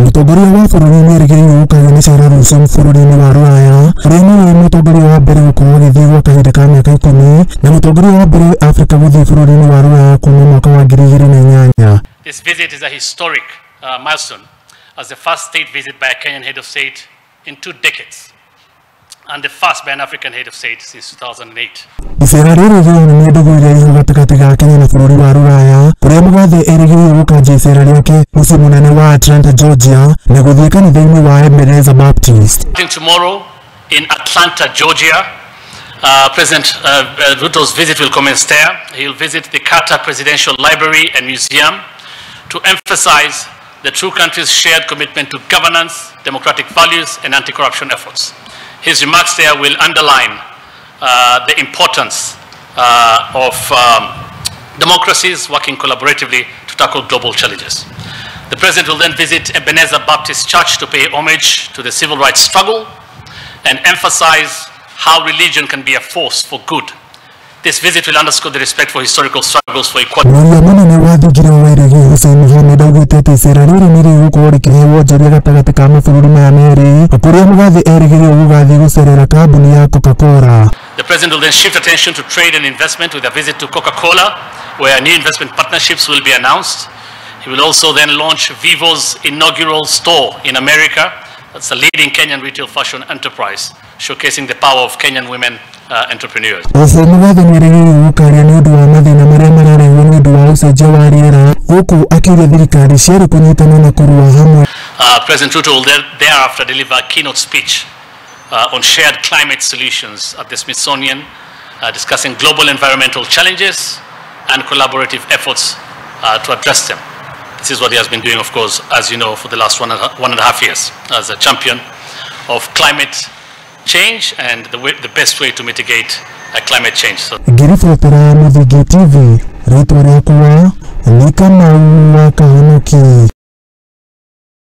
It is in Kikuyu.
Mũtongoria wa bũrũri nĩerĩgĩrĩirwo gũkagĩa na icera rũciũ bũrũri-inĩ wa Rũraya, ũrĩa nĩwe mũtongoria wa mbere gũkorwo agĩthiĩ gwa kahinda ka mĩaka 10 na mũtongoria wa mbere Afrika gũthiĩ bũrũri-inĩ wa Rũraya kuma mwaka wa 2008. This visit is a historic milestone as the first state visit by a Kenyan head of state in 2 decades and the first by an African head of state since 2008. Icera rĩrĩ rĩronania ndũgũ ĩrĩa ĩho gatagatĩ ga Kenya na bũrũri wa Rũraya, kũrĩa Mũgathe erĩgĩrĩirwo gũkanjia icera rĩake mũciĩ mũnene wa Atlanta, Georgia, na gũthiĩ kanitha-inĩ wa Ebenezer Baptist. Tomorrow in Atlanta, Georgia, President Ruto's visit will commence there. He'll visit the Carter Presidential Library and Museum to emphasize the two countries' shared commitment to governance, democratic values, and anti-corruption efforts. His remarks there will underline the importance of democracies working collaboratively to tackle global challenges. The President will then visit Ebenezer Baptist Church to pay homage to the civil rights struggle and emphasize how religion can be a force for good. This visit will underscore the respect for historical struggles for equality. Mwaria mũnene wa thingira wa Iregi Hussein Mohamed augĩte atĩ icera rĩrĩ nĩ rĩgũkorwo rĩkĩhe wonjoria gatagatĩ ka mabũrũri maya merĩ, kũrĩa Mũgathe erĩgĩrĩirwo gũgathiĩ gũcerera kambuni ya Coca-Cola. The President will then shift attention to trade and investment with a visit to Coca-Cola, where new investment partnerships will be announced. He will also then launch Vivo's inaugural store in America. That's a leading Kenyan retail fashion enterprise, showcasing the power of Kenyan women entrepreneurs. Oho Mũgathe nĩerĩgĩrĩirwo gũkaria nĩ ũndũ wa mathĩna marĩa mararehwo nĩ ũndũ wa ũcenjia wa rĩera, gũkũ akĩũria thirikari cierĩ kũnyitana na kũrũa hamwe. President Ruto will thereafter deliver a keynote speech on shared climate solutions at the Smithsonian, discussing global environmental challenges and collaborative efforts to address them. This is what he has been doing, of course, as you know, for the last one and a half years as a champion of climate change and the best way to mitigate climate change. So. Ngĩribotera Mũthingi TV, rĩtwa rĩakwa nĩ Kamau wa Kahonoki.